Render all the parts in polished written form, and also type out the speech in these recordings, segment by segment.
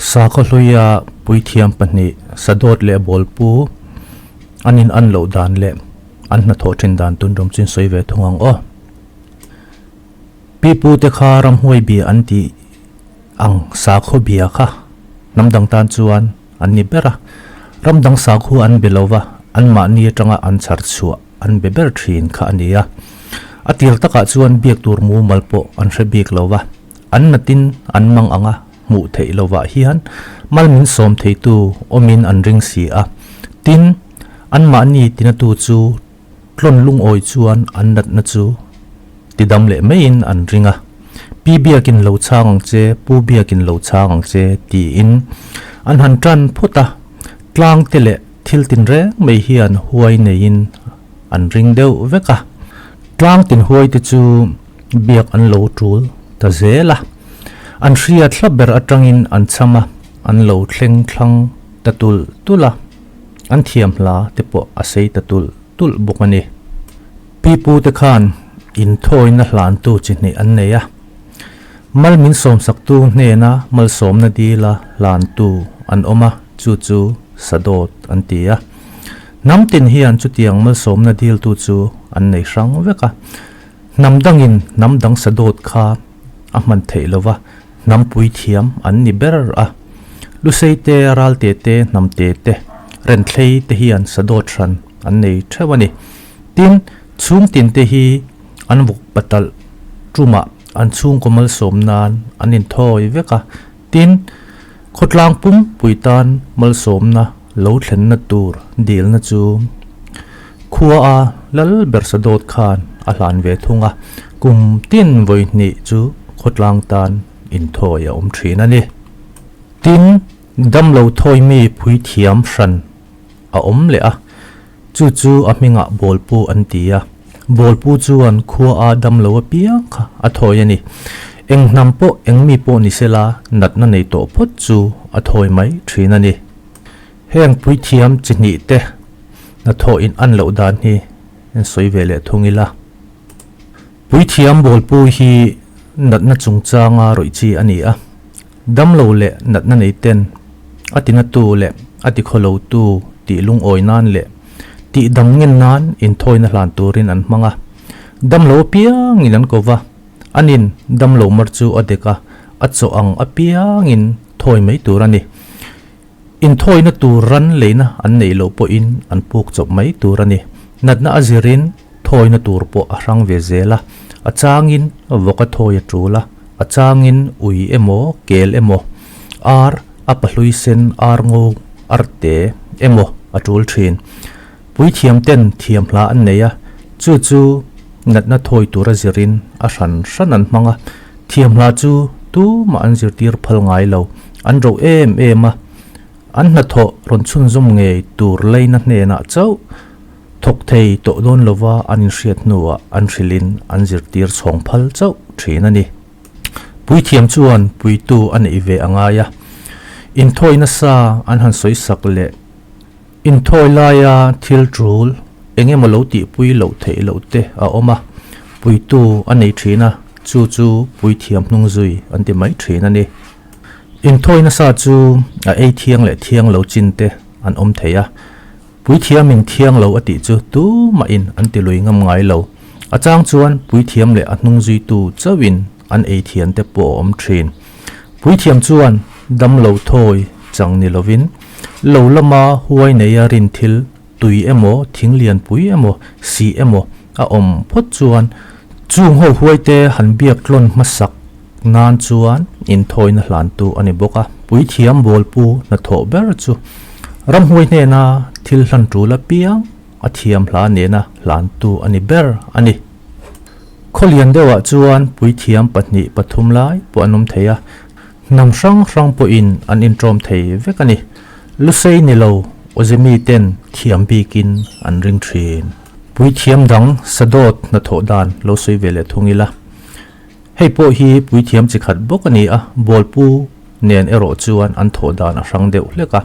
Sakhaw hluia puithiam pahnih Sadawt leh Bawlpu an in an loh dan leh an hnathawh thin dan tun rawm chu in sawi ve thung ang aw. Pipu te kha ramhuai bia an tih ang sakhaw bia kha hnam dang tan chuan an ni ber a, ram dang sakhua an be lo va, anmahni atanga an chhar chhuah an be ber thin kha a ni a. A tir takah chuan biak tur mumal pawh an hre bik lo va, an natin an mang ang a, hmuh theih lovah hian mal min sawm theitu awmin an ring si a. Tin, anmahni tinatu chu tlawn lungawi chuan an natna chu tidam leh maiin an ring a. Pi biakin lo chhang ang che, Pu biakin lo chhang ang che tiin an han tan phawt a. Tlang te leh thil tinreng mai hian huai neiin an ring deuh vek a. Tlang tin huai te chu biak an lo tul ta zel a. An hria thla ber atangin an cham a, an lo thleng thlang ta tulh tulh a. An thiam hla te pawh a sei ta tulh tulh bawk a ni. Pipu te khan inthawina hlantu chi hnih an nei a. Mal min sawmsaktu hnena malsawmna dila hlantu an awm a, chu chu Sadawt an ti a. Hnam tin hian chutiang malsawmna diltu chu an nei hrang vek a. Hnam dangin hnam dang Sadawt kha a hman theih lo va, hnam puithiam an ni ber a. Lusei te, Ralte te, Hnamte te, Renthlei te hian Sadawt hran an nei theuh a ni. Tin, chhung tin te hi an vuk patalh tumah an chhungkaw malsawm nan an inthawi vek a. Tin, khawtlang pumpui tan malsawmna lo thlenna tur dilna chu khua a lal ber Sadawt khan a hlan ve thung a, kum tin vawi hnih chu khawtlang tan inthawi a awm thin a ni. Tin, damlo thawi mi phuithiam hran a awm leh a, chu chu a hmingah Bawlpu an ti a, Bawlpu chuan khua a dam lo apiang kha a thawi a ni. Eng hnam pawh eng mi pawh ni sela natna nei tawh phawt chu a thawi mai thin a ni. Heng puithiam chi hnih te hnathawh in an loh dan hi en sawi ve leh thung ila. Puithiam Bawlpu hi natna chungchanga rawih chi a ni a. Damlo leh natna nei ten a tinatu leh a tikhawlotu tih lungawi nan leh tih dam ngen nan inthawina hlan turin an hmang a. Damlo apiangin an ko va, anin damlo mar chu a dek a, a chaw ang apiangin thawi mai tur a ni. Inthawina tur ran leina an neih loh pawhin an puk chawp mai tur a ni. Natna a zirin thawina tur pawh a hrang ve zel a, a changin vawk a thawi a tul a, a changin ui emaw kel emaw ar a pahlui sen ar ngo ar te emaw a tul thin. Puithiam ten thiam hla an nei a, chu chu natna thawi tura zirin a hran hran an hmang a, thiam hla chu tumah an zirtir phal ngai lo, an ro em em a, an hnathawh rawn chhunzawm ngei tur leina hnenah chauh thawk thei tawh dawn lova an inhriat hnuah an hrilhin an zirtir chhawng phal chauh thin a ni. Puithiam chuan puitu a neih ve a ngai a, inthawi nasa an han sawisak leh Inthawi laia thil tul eng emaw lo tihpui loh theih loh te a awm a, puitu a nei thin a, chu chu puithiam hnung zui an ti mai thin a ni. Inthawi nasa chu a ei thiang leh thiang lo chin te an awm thei a, puithiamin thiang lo a tih chu tumahin an ti lui ngam ngai lo. A chang chuan puithiam leh a hnung zuitu chauhin an ei thian te pawh a awm thin. Puithiam chuan damlo thawi chang ni lovin lo lama huai neia rin thil tui emaw thing lian pui emaw sih emaw a awm phawt chuan chung ho huai te han biak tlawn hmasak nan chuan inthawina hlantu a ni bawk a. Puithiam bawlpu hnathawh ber chu ramhuai hnena thil hlan tul apiang a thiam hla nena hlantu a ni ber a ni. Khawlian deuhah chuan puithiam pahnih pathum lai pawh an awm thei a, hnam hrang hrang pawhin an inṭawm thei vek a ni. Lusei ni lo Awzemi ten thiam bikin an ring ṭhin. Puithiam dang Sadawt hnathawh dan lo sawi ve leh thung ila. Hei pawh hi puithiam chi khat bawk a ni a, Bawlpu nen erawh chuan an thawh dan a hrang deuh hlek a.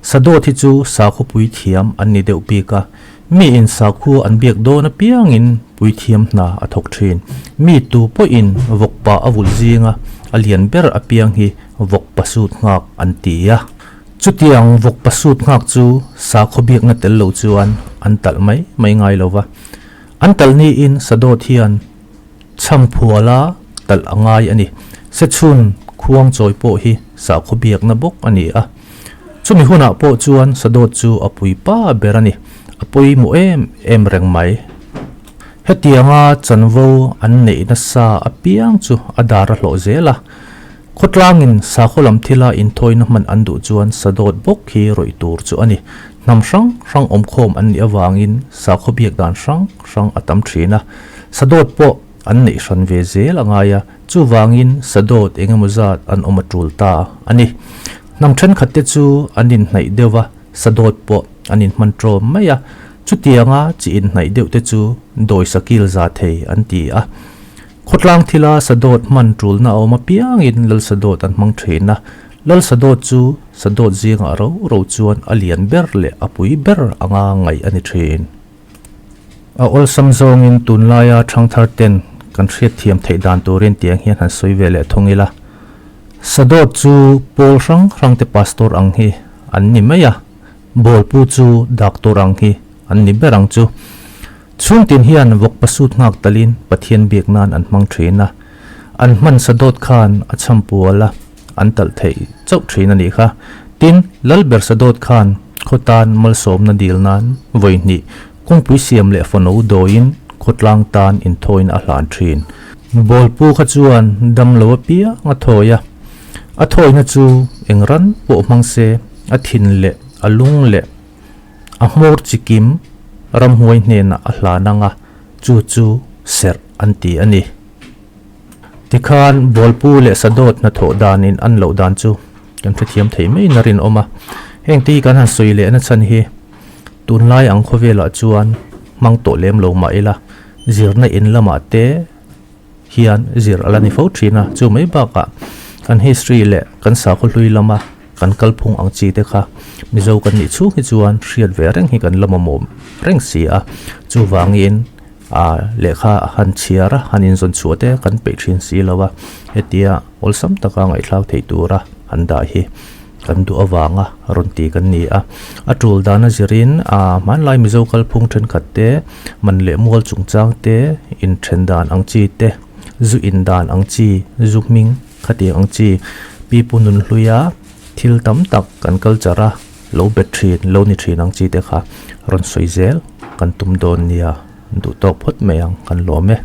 Sadawt hi chu sakhaw puithiam an ni deuh bik a, Mi in sakhua an biak dawn apiangin puithiam hna a thawk thin. Mi tu pawhin vawkpa a vulh zinga a lian ber apiang hi Vawk pasut nghak an ti a. Chutiang vawk pasut nghak chu sakhaw biakna tel lo chuan an talh mai mai ngai lo va. An talh niin Sadawt hian chhamphuala talh a ngai a ni. Sechhun khuang chawi pawh hi sakhaw biakna bawk a ni a. Chumi hunah pawh chuan Sadawt chu a puipa ber a ni. A pawimawh em em reng mai. Hetianga chanvo an neih nasa apiang chu a dar a hlawh zel a. Khawtlangin sakhaw lam thila inthawina hman an duh chuan sadawt bawk hi rawih tur chu a ni. Hnam hrang hrang awmkhawm an nih avangin sakhaw biak dan hrang hrang a tam thin a. Sadawt pawh an neih hran ve zel a ngai a, chuvangin sadawt eng emaw zat an awm a tul ta a ni. Hnam thenkhat te chu an inhnaih deuh a, sadawt pawh an inhman tawm mai a. Chutianga chi inhnaih deuh te chu dawi sakil za thei an ti a. Khawtlang thila sadawt hman tulna a awm apiangin Lal Sadawt an hmang thin a, Lal Sadawt chu Sadawt zingah ro ro chuan a lian ber leh a pui ber anga ngaih a ni thin. A awlsam zawngin tunlaia thangthar ten kan hriatthiam theih dan turin tiang hian han sawi ve leh thung ila. Sadawt chu pawl hrang hrang te pastor ang hi an ni mai a, bawlpu chu daktor ang hi an ni ber ang chu. Chhungtin hian vawk pasut nghak talin Pathian biak nan an hmang thin a, an hman sa dawt khan a chham pual a, an talh theih chauh thin a nih kha. Tin, Lalber sa dawt khan khaw tan malsawmna dil nan vawi hnih kawngpui siam leh fano dawiin khawtlang tan inthawina a hlan thin. Bawlpu kha chuan dam lo apiang a thawi a, a thawina chu eng ran pawh hmang se a thin leh a lung leh A hmawr chikim ramhuai hnenah a hlan ang a, chu chu serh an ti a ni. Tikhan Bawlpu leh Sadawt hnathawh danin an loh dan chu kan hrethiam thei maiin a rinawm a. Heng te hi kan han sawi lehna chhan hi tunlai ang khawvelah chuan hmang tawh lem lo mah ila, zirna in lamah te hian zir a la ni fo thin a, chu mai bakah kan history leh kan sakhaw hlui lama kan kalphung ang chi te kha Mizo kan nih chhung hi chuan hriat ve reng hi kan la mamawh reng si a, chuvangin ah lehkha han chhiar a han inzawn chhuah te kan peih thin si lo a, hetia awlsam taka ngaihthlak theih tura han dah hi kan duh avanga rawn ti kan ni a, a tul dana zirin ah hmanlai Mizo kalphung thenkhat te man leh mual chungchang te inthen dan ang chi te zu in dan ang chi zu hming khatiang ang chi pipu nun hluia thil tam tak kan culture a lo bet thin lo ni thin ang chi te kha rawn sawi zel kan tum dawn nia duh tawk phawt mai ang kan lawm e.